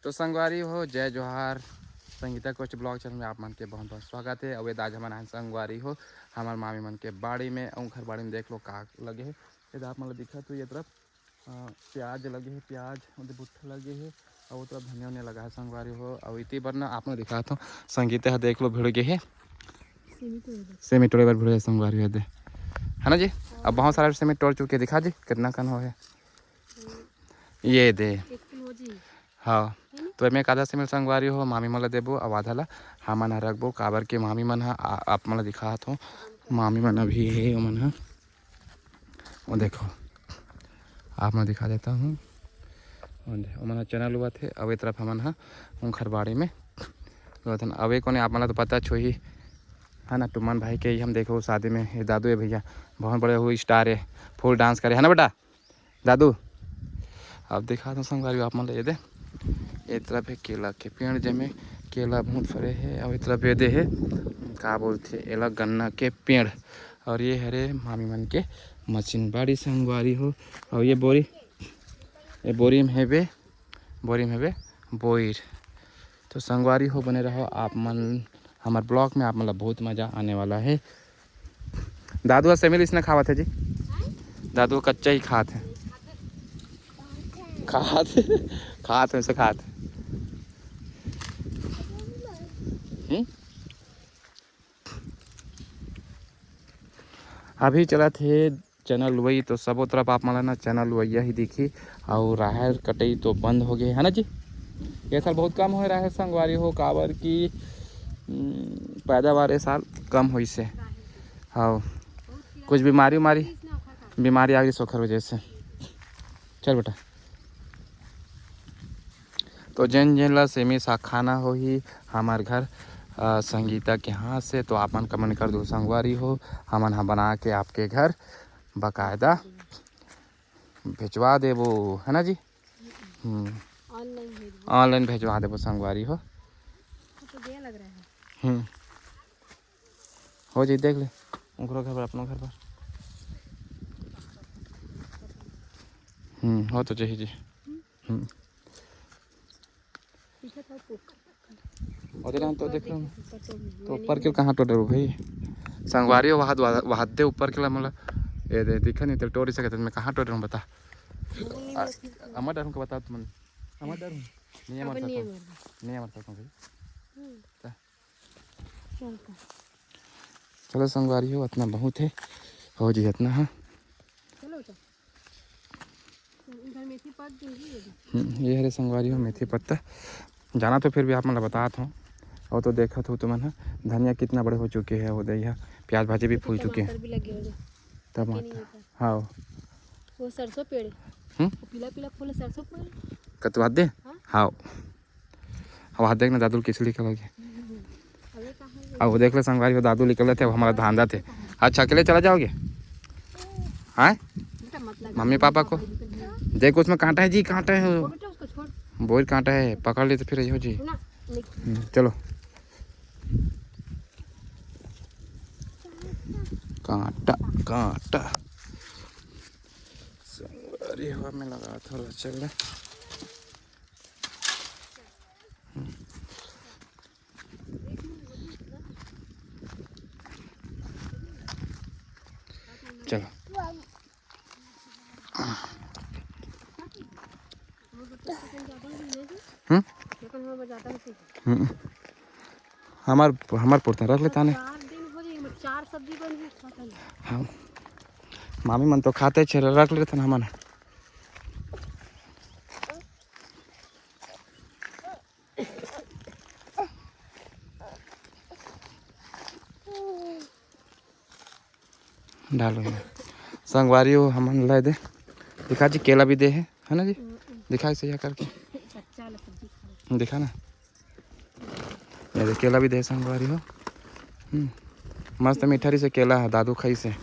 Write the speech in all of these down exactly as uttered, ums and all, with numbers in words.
तो संगवारी हो, जय जोहार। संगीता कोच ब्लॉग चैनल में आप मन के बहुत बहुत स्वागत है। अउ एदे आज हमन आए संगवारी हो, हमर मामी मन के बाड़ी में। उंखर बाड़ी में देख लो का लगे है। एदे आप मन ल दिखत हो ये तरफ, अ, प्याज लगे है, प्याज ओदे भुट्टा लगे है, अउ ओ तरफ धनिया उनिया लगा है संगवारी हो। अउ इति बर ना आप मन दिखात हो, संगीता ह देख लो भिड़ गे है, सेमी टोड़े बर भिड़ गे संगवारी हो दे, है ना जी? अब बहुत सारा सेमी टोड़ चुके, दिखा जी कितना कन हो है। ये दे। एक किलो जी। हाँ, है ना? तो एमे एक आधा सेमी ल संगवारी हो मामी मन ल देबो, अउ आधा ल हमन ह रखबो, काबर के मामी मन ह आ-, आप मन ल दिखात हो, मामी मन अभी हे ओमन ह, वो देखो, आप मन दिखा देता हूँ, वो दे-, ओमन ह चना लुवत हे, अउ ए तरफ हमन ह उंखर बाड़ी में लुवत हन। अउ ए कोने आप मन ल तो पता होही, है ना, टुमन भाई के ही हम देखो शादी में, ये दादू है भैया, बहुत बड़े वो स्टार है, फुल डांस करे, है ना बेटा? दादू, अब दिखा दो संगवारी आप मन ल, ये दे, ये तरफ है केला के पेड़, जेमे केला बहुत फरे है, और ये तरफ ये दे है, का बोलथे एला, गन्ना के पेड़, और ये हरे मामी मन के मशीन बाड़ी संगवारी हो। और ये बोरी, ये बोरी में हेबे, बोरी में हेबे बोईर। तो संगवारी हो, बने रहो आप मन हमर ब्लॉग में, आप मन ल बहुत मजा आने वाला है। दादू ह सेमी ल इसने खावत है जी, दादू कच्चा ही खात है, खात है, खात है, ऐसे खात है। हम्म? अभी चलत हे चना लुवई, तो सबो तरफ आप मन ल ना चना लुवइया ही दिखी, अउ राहेर कटई तो बंद हो गे, है ना जी? ये साल बहुत कम होए राहेर संगवारी हो, काबर कि, हम्म, पैदावार ये साल कम होइस हे। हाँ, कुछ बीमारी उमारी, बीमारी आ गई ओखर वजह से। चल बेटा, तो जेन जेन ला सेमी साग खाना होही हमर घर, अ, संगीता के हाथ से, तो आप मन कमेंट कर दो संगवारी हो, हमन ह बना के आपके घर बकायदा भिजवा देबो, है ना जी? हम्म, ऑनलाइन भेजबो। ऑनलाइन भिजवा देबो संगवारी हो। तो दे लग रहा है। हम्म, हो जी, देख ले, उनकरो घर पर, अपनो घर पर। हम्म, हो तो चाहिए जी। हम्म। दिखत हे ऊपर। और जरा तो देख लो, ऊपर तो तो ऊपर के कहाँ टोर डरू भाई? संगवारी हो, वहाँ, वहाँ दे ऊपर के ला, मतलब, ये दे, दिखा नहीं, तो टोर ही सकत, मैं कहाँ टोर डरू, बता। वो नहीं आ, मरती। अमर डरू को बता तुम, अमर डरू। नहीं, अमर अब नहीं डरू। मरती। नहीं, अमर डरू भाई। हम्म। ता। चल का। चलो संगवारी हो, इतना बहुत है, हो जी, इतना है। चलो तो। इधर मेथी पत्ता जो है, ये भी। हम्म, ये हरे संगवारी हो मेथी पत्ता। जाना तो फिर भी आप मन ल बतात हूँ। और तो देखत हो तुमन ह, धनिया कितना बड़े हो चुके हैं, वो दे, यहाँ प्याज भाजी भी फूल चुके हैं। टमाटर भी लगे हो गए। टमाटर। नहीं होता। हाँ। वो सरसों पेड़। हम्म? वो पीला पीला फूल है, सरसों पेड़। कतवा दे? हाँ? हाँ। अब हाथ देखना, दादू ल किसली के लगे। अबे कहाँ है? अब वो देख ले संगवारी हो, दादू निकलत हे, अब हमारा धांधत हे। अच्छा, अकेले चला जाओगे? हाँ? बेटा, मत लगा। मम्मी पापा को? पापा जी को नहीं। देख, उसमें कांटा है जी, कांटा है वो। वो बेटा, उसको छोड़। बोर कांटा है, पकड़ ले तो फिर यही हो जी। ना, निक- हम्म, चलो। कांटा, कांटा। संगवारी हो में लगा, थोड़ा चल रहा। चलो। हम्म? हम्म। हमार, हमार पुरता रख लेता ने। चार दिन हो जाई, चार सब्जी बन गई, खाता नहीं। हाँ। मामी मन तो खाते छे, रख लेते ना हमन। डालो ये। संगवारी हो, हमन ला दे। दिखा जी, केला भी दे है, है ना जी? हम्म, हम्म। दिखा सही करके। कच्चा वाला सब्जी खा ले। दिखा ना। ये दे, केला भी दे संगवारी हो। हम्म। मस्त मीठा रही से केला है, दादू खाई से।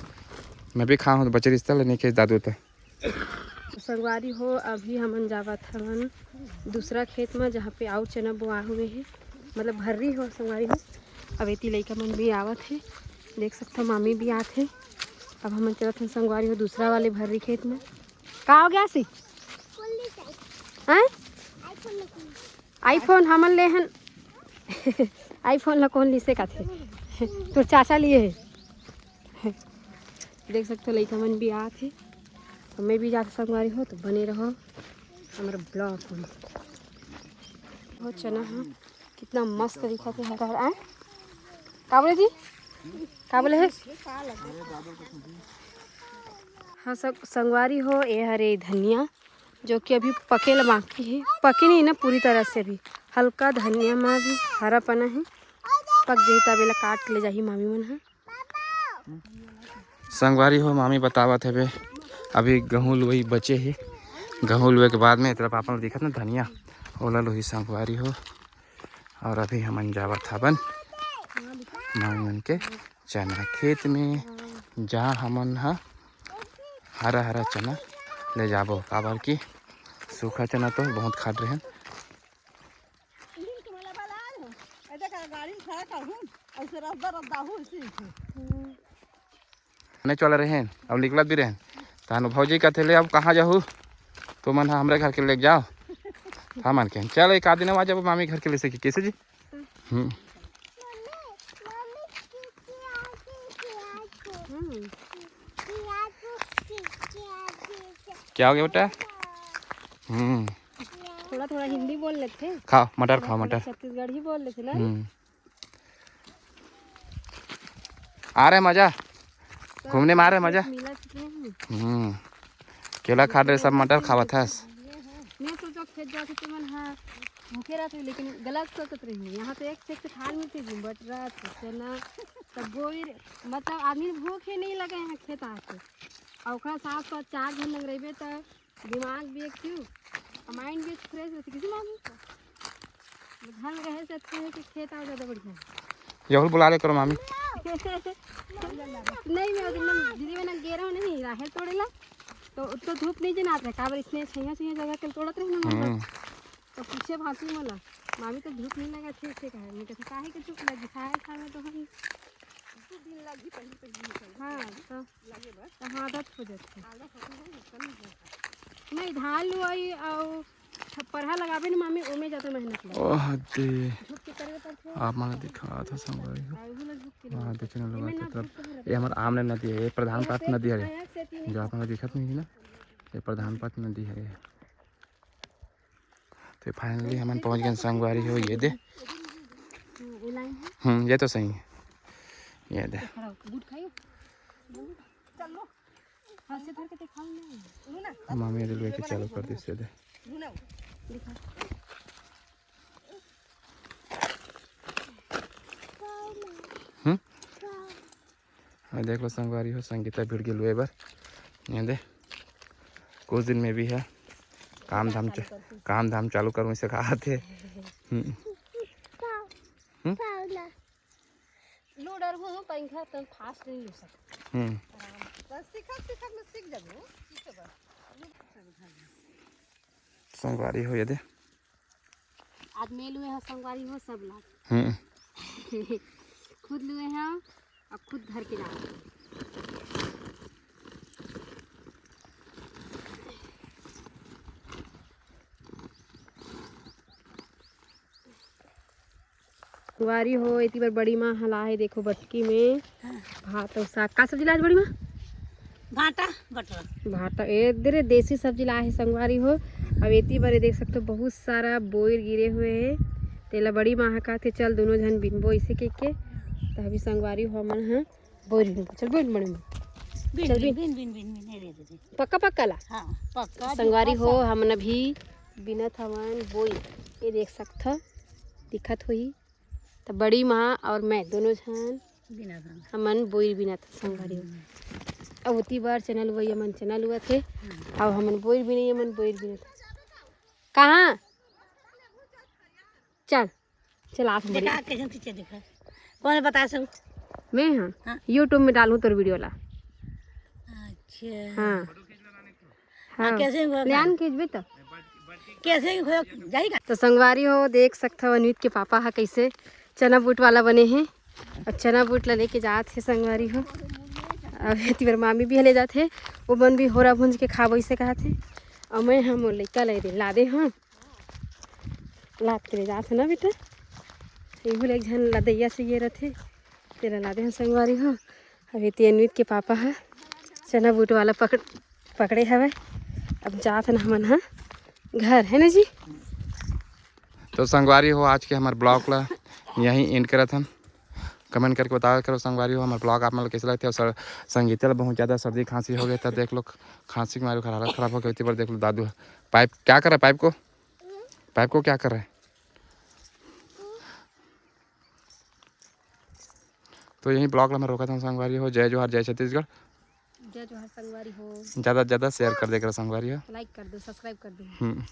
मैं भी खाऊँ तो बचे रिश्ता लेने के दादू तो। संगवारी हो, अभी हमन जावत हवन दूसरा खेत में, जहाँ पे आऊ चना बोआ हुए है, मतलब भर्री हो संगवारी हो। अब एती लइका मन भी आवत है, देख सकथो मामी भी आत है। अब हमन चलत हन संगवारी हो दूसरा वाले भर्री खेत में। का हो गया सी? हैं? iPhone हमन ले हन। iPhone ला कौन लिसे काथे? तोर चाचा लिए हे। देख सकते हो, लइका मन भी आत हे। तो मैं भी जात संगवारी हो, तो बने रहो हमर vlog में। वो चना है, कितना मस्त दिखत हे, हरा हरा। आय? का बोले जी? का बोले हे? हाँ, सब संगवारी हो, ये हरे धनिया, जो कि अभी पके ला बाकी हे। पके नहीं ना पूरी तरह से, अभी हल्का धनिया में भी हरापना हे। पक जाही तब एला काट के ले जाही मामी मन ह। संगवारी हो, मामी बतावत हवे, अभी गहूँ लुवई बचे हे। गहूँ लुवे के बाद में ए तरफ आप मन दिखत ना धनिया, ओला लुही संगवारी हो। और अभी हमन जावत हबन मामी मन के चना खेत में, जहाँ हमन ह हरा हरा चना ले जाबो, काबर कि सूखा चना तो बहुत खात रहेन। गाड़ी खड़ा कर हूँ, ऐसे रद्दा रद्दा हूँ, ऐसे ही। आने वाला रहेन, अब निकलत भी रहेन, तहान भौजी कथे, "ले, अब कहाँ जाहू? तुमन ह हमरे घर के लेके जाओ।" हमन के चल, एक आध दिन आ जाबो मामी घर के, ले सकी कैसे जी? हम्म। हम्म। क्या हो गया बेटा? हम्म। थोड़ा थोड़ा हिंदी बोल लेथे। खाओ मटर, खाओ मटर। छत्तीसगढ़ी बोल लेथे ना। हम्म। आ रहे मजा, घूमने में आ रहे मजा। मिला कितने हैं? हम्म। केला खा रहे, सब मटर खावत हस। मैं सोचो खेत जाके तुमन हा भूखे रहते, लेकिन गलत सोचत रही। यहाँ तो एक से एक थाल मिलती थी, बटरा, चना, तब गोभी, मतलब आदमी भूख ही नहीं लगे यहाँ खेत आके। और ओकरा साथ साथ चार झन लग रही तो दिमाग भी active, और mind भी fresh रहती। किसी मामी घर में रहे से अच्छा है कि खेत आओ, ज़्यादा बढ़िया है। यहुल बुला ले करो मामी। नहीं, मैं उस दिन दीदी मैंने गेरा हूँ नहीं, राहेर तोड़े ला, तो उत्तो धूप नहीं जनात रहे, काबर इसने सही सही जगह के तोड़त रहे ना, मतलब। हम्म। तो पूछे भाभी मोला, "मामी तो धूप नहीं लगा थे, इसे कहा?" मैं कहता, "काहे के धूप लगी? खाए खाए तो हम।" दो दिन लगी, पहली पहली निकल। हाँ, तो लगे बस। तो हाँ, आदत हो जाती है। आलस होती है, कम ही होता है। नहीं, धान लुआई और परहा लगाबे ना मामी, ओमे ज्यादा मेहनत लगे। ओह दे। धूप के करे पड़थे। आप मन ला दिखात हँव संगवारी हो। और वो लोग धूप के लिए वहाँ देखने लोग एमे आते ना तरफ। धूप के ये हमार आमने नदी है, ये प्रधान पाट नदी है, जो आप मन ला दिखत नहीं ना, ये प्रधान पाट नदी है। तो finally हमन पहुँच गए संगवारी हो, ये दे। हम्म, ये तो सही है, ये दे। मामी ये दे लेके चालू कर दिस, ये दे। हम्म। अउ देख लो संगवारी हो, संगीता भिड़ गे लुए बर। ये दे, कुछ दिन में भी है काम धाम च-, काम धाम चालू करूँ, इसे कहा थे। हम्म। हम्म? लू डरबो, पंखा तो fast नहीं लू सकता। हम्म। आराम। बस सीखत सीखत में सीख जाबो, सीखे बस। संगवारी हो ये दे। आज मैं लुए हँव संगवारी हो सब ला। हम्म। खुद लुए हँव अउ खुद धर के जात हँव। संगवारी हो, एती बर बड़ी माँ हला हे, देखो बटकी में हाँ। भात अउ साग। का सब्जी लाए हे बड़ी माँ? भाटा बटरा। भाटा, ए दे रे, देसी सब्जी लाए हे संगवारी हो। अब एती बर ये देख सकते हो, बहुत सारा बोइर गिरे हुए हे। तेला बड़ी माँ ह कहाथे, "चल, दोनों झन बिनबो," इसे कह के। तो अभी संगवारी हो, हमन ह बोइर बिनबो। चल, बिन, बड़ी माँ। बिन, चल, बिन, बिन। बिन, बिन, बिन, बिन, ये दे, दे, दे। पक्का, पक्का ला? हाँ, पक्का, संगवारी हो, पक्का। हमन अभी बिनत हवन बोइर। ये देख सकत हो, दिखत होही। तो बड़ी माँ और मैं दोनों झन बिनत हन। हमन बोइर बिनत हन संगवारी हो। हम्म। अब ओती बर चना लुवई, हमन चना लुवत हे। हम्म। अब हमन बोइर बिनई, हमन बोइर बिनत। कहाँ? चल, चल, आ, देखा, कैसन खींचे, देखा। कौन बताए सब? मैं, हाँ। हाँ। YouTube में डालूँ तोर video ला। अच्छा। हाँ। हाँ, हाँ। कैसे हुआ ले आन खींचबे तो। कैसे हुआ, जाई का? तो संगवारी हो, देख सकत हो अनवित के पापा हा कैसे चना बूट वाला बने हे। अब चना बूट ला लेके जात हे संगवारी हो। अब एती बर मामी भी ले जात हे, वो मन भी होरा भूंज के खाबो इसे कहत हे। अब मैं हम लइका ले दे, ला दे हम। लाद के ले जात हे ना बेटा। एहू ले एक झन लदैया से गे रथे, तेला लादे हन संगवारी हो। अभी ते अनवित के पापा ह चना बूट वाला पकड़, पकड़े हवय। अब जात हन हमन ह घर, है ना जी? तो संगवारी हो, आज के हमर ब्लॉग ला यहीं एंड करत हन। कमेंट करके बताया करो संगवारी हो, हमर ब्लॉग आप मन ला कैसे लगथे। और सर, संगीता ला बहुत ज़्यादा सर्दी खांसी हो गए, तब देख लो, खांसी के मारे ओकर हालत खराब हो गई। उती बर देख लो दादू ह पाइप क्या कर रहा है, पाइप को, पाइप को क्या कर रहा है। तो यही ब्लॉग ला मैं रोकत हन संगवारी हो। जय जोहार, जय छत्तीसगढ़। जय जोहार संगवारी हो। ज़्यादा से ज़्यादा शेयर कर दे करो संगवारी हो। लाइक कर दो, सब्सक्राइब कर दो। हम्म।